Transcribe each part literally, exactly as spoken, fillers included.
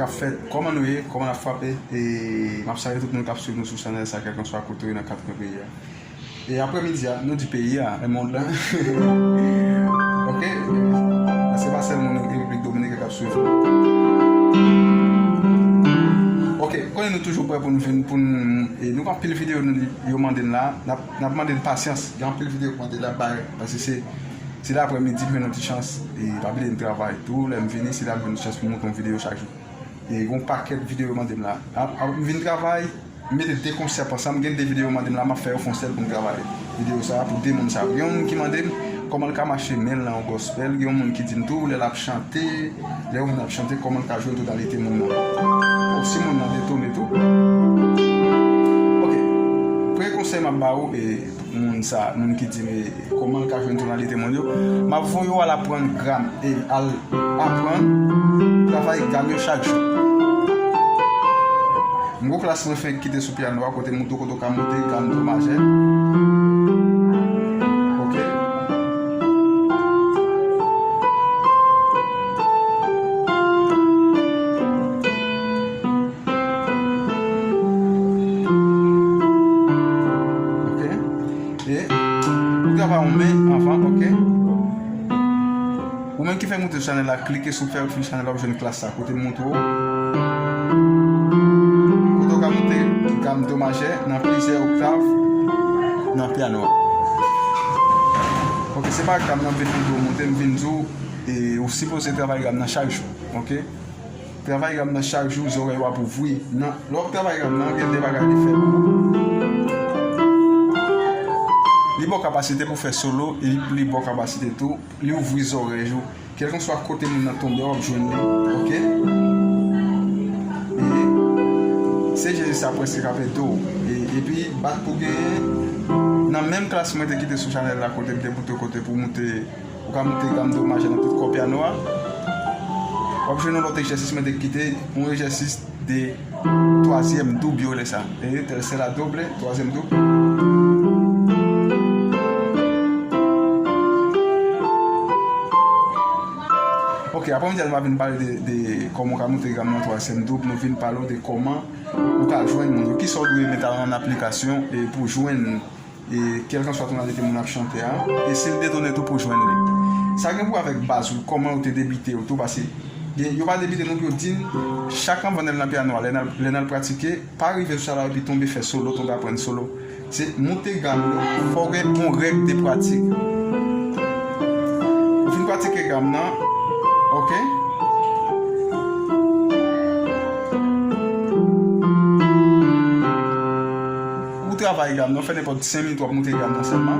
K ap fèt, kòman nou ye, kòman n ap frape? E m ap salye tout moun k ap swiv nou sou chanèl sa, kèlkanswa kote w ye nan kat kwen peyi a. E aprèmidi a, nou di peyi a, e mond lan. Ok? Se pa sèl moun Repiblik Dominiken k ap swiv nou. Ok, konnen nou toujou prè pou n vin, pou n, e nou gen anpil videyo nou, yo mande n la, n ap, n ap mande n pasyans. Gen anpil videyo k mande la, bay, paske se, se laprèmidi m jwenn yon ti chans, e pa bliye m travay tou, lè m vini, se la m jwenn yon chans pou m monte yon videyo chak jou. E gen yon pakèt videyo yo mande m la. A, a, m vin travay, m mete de konsèp ansanm, gen de videyo yo mande m la, m ap fè yo fè yon sèl pou m travay videyo sa a pou de moun sa yo. Gen yon moun ki mande m kòman l ka mache men l nan yon gospel, gen yon moun ki di m tou lè l ap chante, lè yon moun ap chante, kòman l ka jwenn tonalite moun nan. Bon, si moun nan detone tou. Ok. Premye konsèy m ap ba ou, e, moun sa, moun ki di m, e, kòman l ka jwenn tonalite moun yo, m ap voye w al aprann gam, e, al aprann travay gam yo chak jou. M gon klas mwen fenk kite sou pyano a, kote m montre w kote w ka monte gam do majè. Ok. Ok. E ou travay yon men anvan, ok. Ou menm ki fèk moute sou chanèl la, klike sou fè fil chanèl la, w ap jwenn klas sa, kote m montre w. Kote w ka moute gam do majè nan plizyè oktav nan pyano a. Ok, se pa gam nan vin pou w moute, m vin di w, e, ou sipoze travay gam nan chak jou, ok? Travay gam nan chak jou, zòrèy w ap ouvri. Nan, lè w ap travay gam nan, gen de bagay li fè pou ou. Li ba w kapasite pou fè solo, e li ba w kapasite tou, li ouvri zòrèy ou. Kèlkanswa kote moun nan tonbe, w ap jwenn li, ok? E se jezi sa prèske k ap ede w. E, epi, bat pou genyen, nan menm klas mwen te kite sou chanèl la, kote m te montre w kote pou w moute Ou ka moute gam do majè nan tout kò pyano a. W ap jwenn yon lòt egzèsis mwen te kite, yon egzèsis de twazyèm doub yo rele sa. E tèl se la doble, twazyèm doub. Ok, aprèmidi a nou va vin pale de, de kòman w ka moute gam nan twazyèm doub, nou vin pale w de kòman ou ka jwenn moun yo. Kisa w dwe mete an aplikasyon e pou jwenn e kèlkanswa tonalite moun ap chante a, e si l detone tou pou jwenn li. Sa gen pou wè avèk baz ou, kòman ou te debite yo tou, paske gen, yo pa debite non, yo di n, chak anvan n al nan pyano a, lè n al, lè n al pratike, pa rive sou sa la epi tonbe fè solo, tonbe aprann solo. Se moute gam yo, fò w gen yon règ de pratik. Ou fin pratike gam nan, ok? Ou travay gam nan, fè nenpòt senk minit w ap moute gam nan sèlman.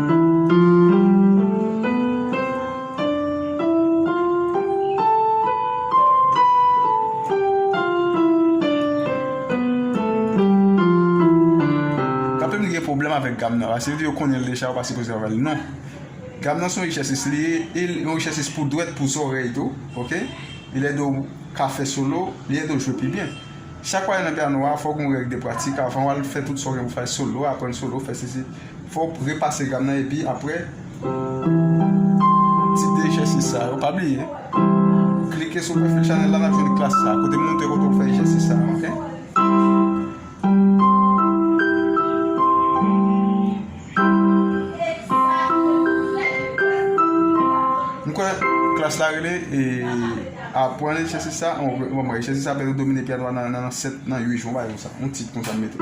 Kapten li gen pwoblèm avèk gam nan, paske li di yo konnen l deja, yo pa sipoze travay li. Non. Gam nan se yon egzèsis li ye, e l yon egzèsis pou dwèt, pou zòrèy tou, ok? E li ede w ka fè solo, li ede w jwe pi byen. Chak w ale nan pyano a, fò w gen yon règ de pratik avan w al fè tout sa w gen pou fè solo, aprann solo, fè sesi. Fò w repase gam nan epi apre, ti de egzèsis sa yo, pa bliye. Klike sou pwofil chanèl la, n ap jwenn klas sa, kote m montre kote w fè egzèsis sa, ok? M kwè klas la rele, e, aprann egzèsis sa, bon, egzèsis sa pèmèt w domine pyano a nan, nan, nan sèt, nan uit jou, yon bagay konsa, yon tit konsa m mete. E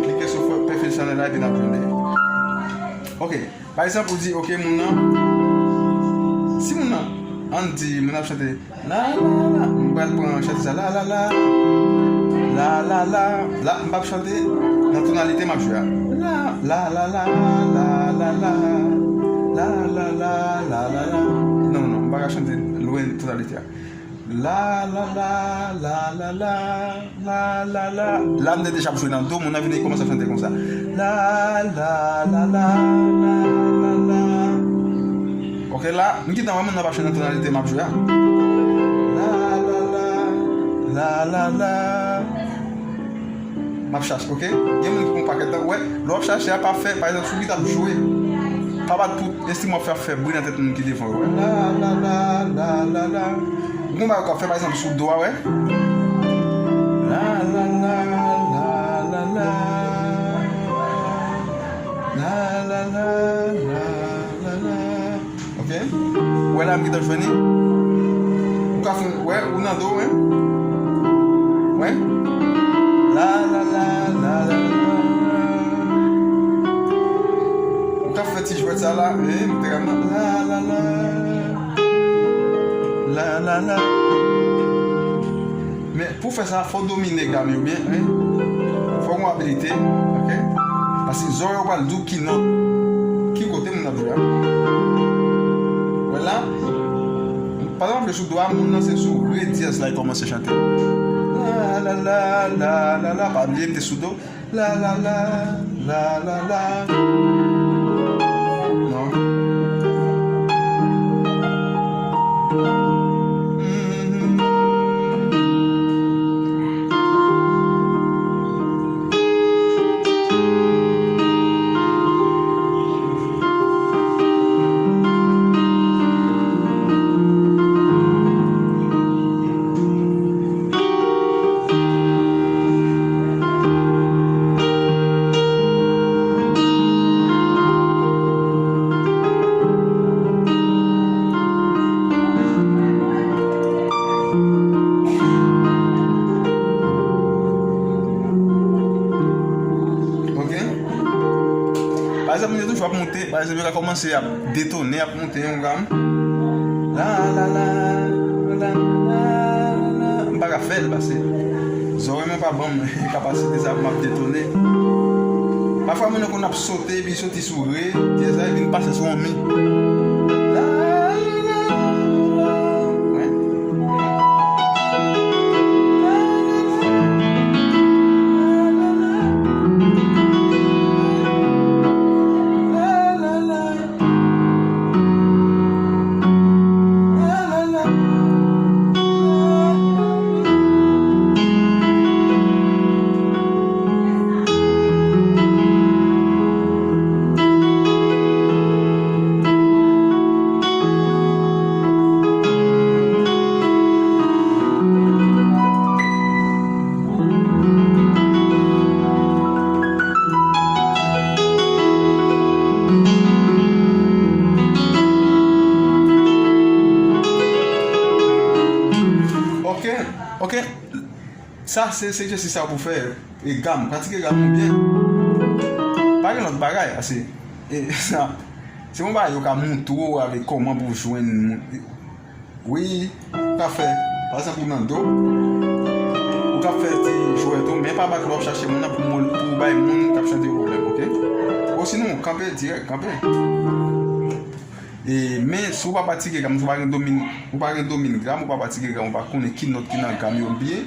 klike sou pwofil chanèl la epi n ap jwenn li. Ok, pa egzanp, ou di, ok, moun nan, si moun nan, ann di, moun nan ap chante, la, la, la. M pral pran chante sa. La, la, la. La, la, la. La, m p ap chante nan tonalite m ap jwe a. La, la, la, la. La, la, la. La, la, la, la, la, la. Non, non, non. M pa ka chante lwen tonalite a. La, la, la, la, la, la. La, la, la. La, m te deja ap jwe nan do, moun nan vin kòmanse ap chante konsa. La, la, la, la, la, la, la. Ok, la, m gentan wè moun nan pa jwe nan tonalite m ap jwe a. La, la, la, la, la, la. M ap chache, ok? Gen moun ki pran pakèt tan. Wè, lè w ap chache a, pa fè, pa egzanp, si w gentan ap jwe, pa bat pou enstriman w ap fè ap fè bri nan tèt moun ki devan w, wè. La, la, la, la, la, la. Ou gen bagay w ap fè, pa egzanp, sou do a, wè. La, la, la, la, la, la. La, la, la, la, la, la. Ok? Ou wè la m gentan jwenn li? Ou ka fè, wè, ou nan do, wè. Wè. La, la, la, la, la, la. Ou ka fè ti jwèt sa la, eh, m te ka nan la, la, la. La, la, la. Men pou fè sa, fò w domine gam yo byen, wi. Fò w gen abilite, ok? Paske zòrèy ou pral di w ki nòt, ki kote moun ap jwe a. Wè la, pa egzanp, sou do a, moun nan se sou re dyèz la, li kòmanse chante. La, la, la, la, la, la, pa bliye m te sou do. La, la, la, la, la, la. Non. Ok. Pa egzanp, moun yo toujou ap monte. Pa egzanp, yo ka kòmanse ap detone, ap monte yon gam. La, la, la, la, la, la, la. M pa ka fè l, paske zòrèy mwen pa ban m kapasite sa pou m ap detone. Pafwa, moun yo konn ap sote, epi soti sou re, dyèz la, epi vin pase sou yon mi. La, la, la, la, la. Wi. Ok, ok. Sa se, se egzèsis sa pou fè. E gam, pratike gam ou byen. Pa gen lòt bagay, ase. E sa, se yon bagay yo ka montre w avèk kòman pou w jwenn moun. Wi, ou ka fè, pa egzanp, ou nan do, ou ka fè ti jwèt ou, men pa bat lè w ap chache moun nan pou moun, pou w bay moun k ap chante yo pwoblèm, ok? Osinon, kanpe dirèk, kanpe. E, men, si w pa pratike gam, si w pa gen domin, ou pa gen domin gam, ou pa pratike gam, ou pa konnen ki nòt ki nan gam yo byen,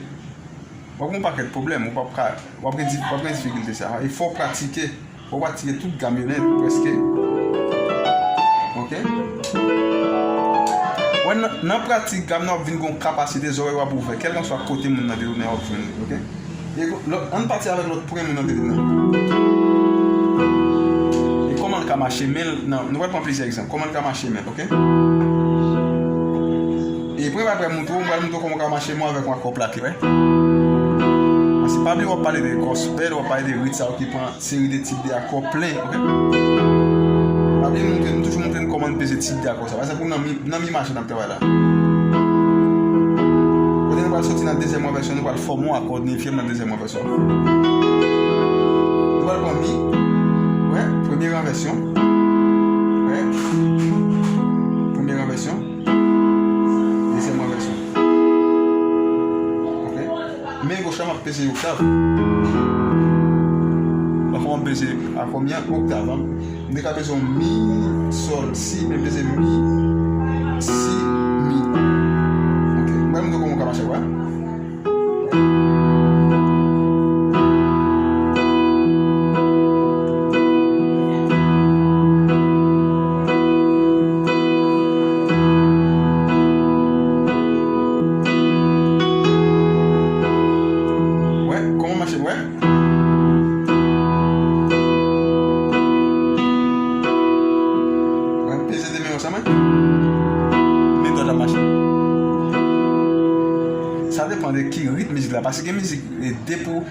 w ap gen yon pakèt pwoblèm, ou p ap ka, w ap gen di-, w ap gen difikilte sa. E fò w pratike, fò w pratike tout gam yo nèt, prèske. Ok? Wè, nan, nan pratik gam nan, w ap vin gen yon kapasite, zòrèy w ap ouvè, kèlkanswa kote moun nan te tounen, w ap jwenn li, ok? E lòt, ann pati avèk lòt premye moun nan te di nan. E kòman l ka mache men l nan, nou pral pran plizyè egzanp. Kòman l ka mache men l, ok? E premye bagay m pral montre w, m pral montre w kòman w ka mache men w avèk yon akò plake, wè. Paske pa bliye w ap pale de gospel, w ap pale de rit sa yo ki pran seri de tip de akò plen, ok? Pa bliye montre, m toujou montre n kòman n peze tip de akò sa. Pa egzanp, ou nan mi, nan mi maje n ap travay la. Kote nou pral soti nan dezyèm ranvèsyon, nou pral fòme yon akò nèvyèm nan dezyèm ranvèsyon. Nou pral pran mi, wè, premye ranvèsyon, wè, premye ranvèsyon, dezyèm ranvèsyon. Ok? Men goch la, m ap peze oktav. Pafwa, m peze a konbyen? Oktav, an. M te ka peze yon mi, sòl, si, men m peze mi, si, mi. Ok, m pral montre w kòman w ka mache, wè. Wè, kòman mache, wè? Wè, peze de men yo ansanm, wè. Men dwat la mache. Sa depann. Mande ki ritm mizik la, paske gen mizik, e, de pou,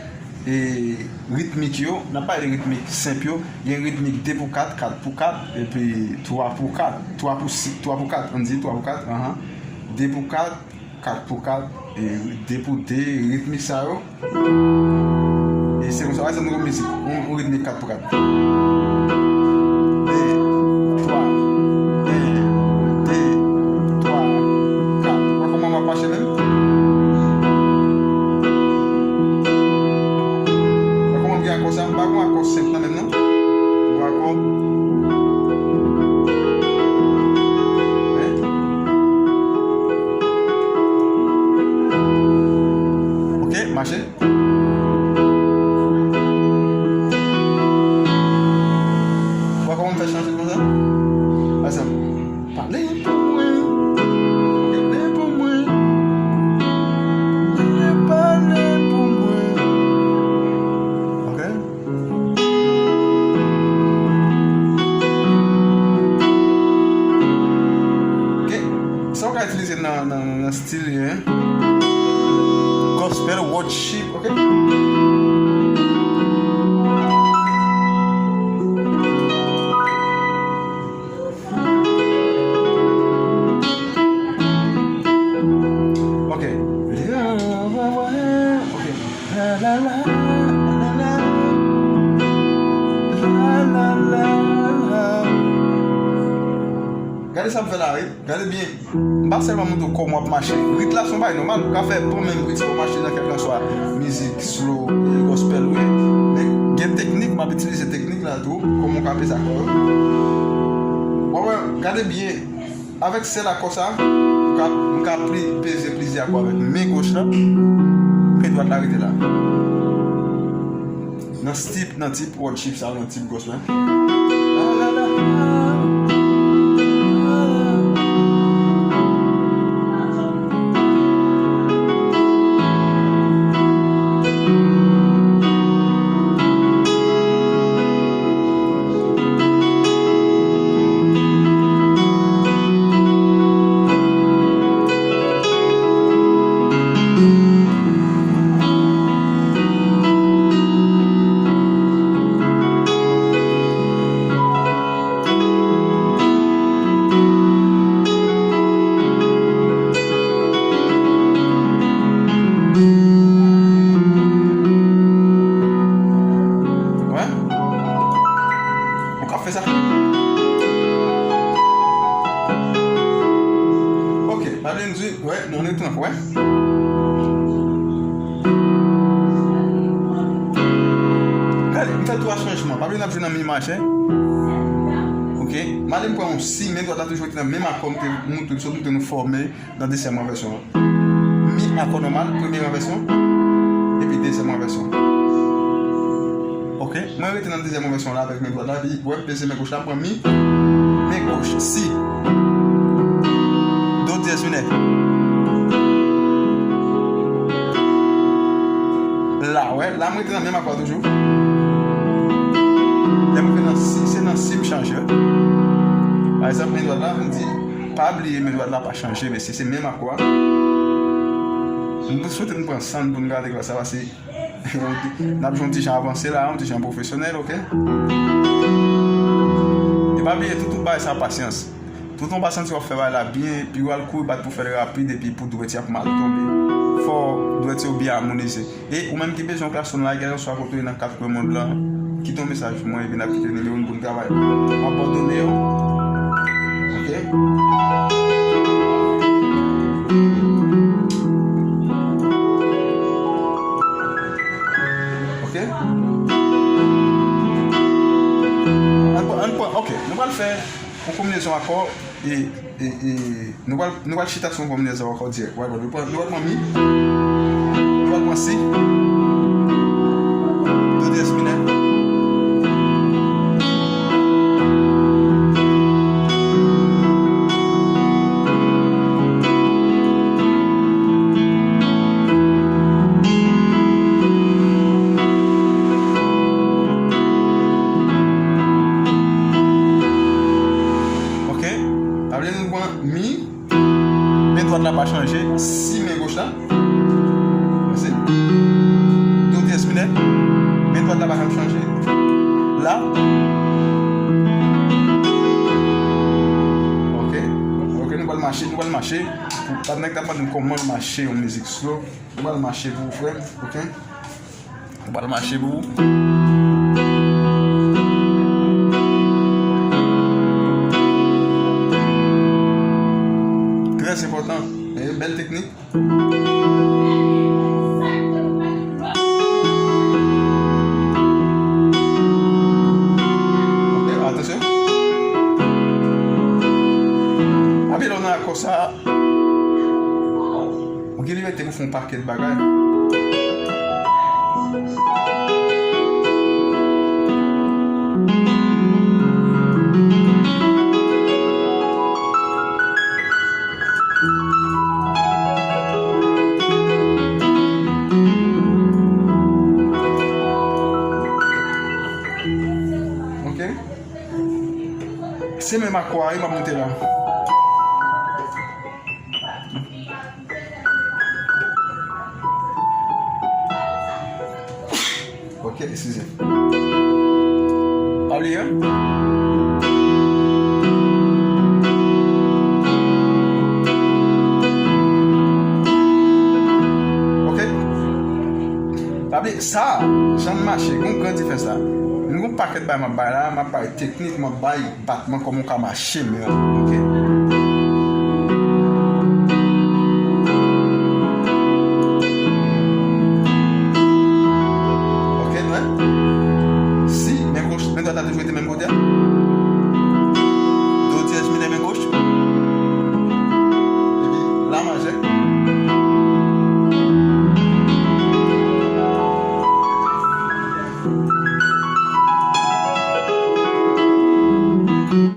e, ritmik yo, n ap pale de ritmik senp yo, gen ritmik de pou kat, kat pou kat, epi twa pou kat, twa pou si-, twa pou kat, ann di twa pou kat, anhan, de pou kat, kat pou kat, e, de pou de, ritmik sa yo. E se konsa, pa egzanp, nou gen mizik, yon, yon ritmik kat pou kat. De, twa, en, de, twa, kat. Wè kòman m ap mache menm? Wè kòman m gen akò sa? M pa gen akò senp nan menm non. M gen akò. Hein? Ok, mache. Wè kòman m fè chanje konsa? Pa egzanp, pale pou mwen. Pale pou mwen. Pale pou mwen. Ok. Ok. Sa w ka itilize nan, nan, nan stil, hein? Gospel, worship, ok? Ok. Ok. La, la, la, la, la, la. La, la, la, la, la. Gade sa m fè la, wi. Gade byen. M pa sèlman montre w kòman w ap mache. Rit la se yon bagay nòmal. Ou ka fè bon menm rit sa w mache nan kèlkanswa mizik, slow, gospel, wi. Men gen teknik, m ap itilize teknik la tou. Kòman w ka peze akò yo. W ap wè, gade byen. Avèk sèl akò sa, m ka, m ka pli, peze plizyè akò avèk men goch la, men dwat la rete la. Nan tip, nan tip worship sa, nan tip gospel. Wè. Ou ka fè sa. Ok, pa vle m di, wè, nou retounen ankò, wè. Gade, m fè twa chanjman. Pa bliye n ap jwe nan mi mache. Ok, m ale m pran yon si, men dwat la toujou rete nan menm akò m te montre, sot montre nou fòme nan dezyèm ranvèsyon an. Mi akò nòmal, premye ranvèsyon, epi dezyèm ranvèsyon. Ok, mwen rete nan dezyèm ranvèsyon la avèk men dwat la, epi wè m peze men goch la, m pran mi, men goch, si, do dyèz minè. La, wè, la m rete nan menm akò toujou. Lè m rive nan si, se nan si m chanje. Pa egzanp, men dwat la, m di, pa bliye men dwat la pa chanje, mesye, se menm akò a. M swete nou pran san n pou n gade klas la, paske n ap jwe yon ti jan avanse la, yon ti jan pwofesyonèl, ok? E pa bliye, tout, tout bagay sa pasyans. Tout ou pa santi w ap fè bagay la byen, epi w al kouri bat pou fè l rapid, epi pou dwèt y ap mal tonbe. Fò dwèt yo byen amonize. E ou menm ki bezwen yon klason la, kèlkanswa kote w ye nan kat kwen mond lan, kite yon mesaj pou mwen, epi n ap kite nimewo n pou n travay. M ap abòne yo. Ok? Ok? Ann pran, ann pran, ok. Nou pral fè yon konbinezon akò, e, e, e, nou pral, nou pral chita sou yon konbinezon akò dirèk. Wè, nou pral, nou pral pran mi, nou pral pran si, do dyèz minè. Ok, pa bliye nou pran mi, men dwat la pa chanje, si men goch la. Mache, nou pral mache. Pou, pa nèg t ap mande m kòman mache yon mizik slow. Nou pral mache pou ou, frè m, oke? Nou pral mache pou ou. Trè enpòtan. E, bèl teknik. Ok, atansyon. Epi lè w nan akò sa, ou gen libète pou fè yon pakèt bagay. Ok. Se menm akò a wi m ap monte la. Ok, eskize. Pa bliye. Ok. Pa bliye, sa, jan m mache, gon gran diferans la. Nou gon pakèt bagay m ap bay la, m ap bay teknik, m ap bay batman kòman w ka mache men an, ok? Ok, nou wè? Si, men goch, men dwat la toujou rete menm kote a. Do dyèz minè men goch. Epi la majè.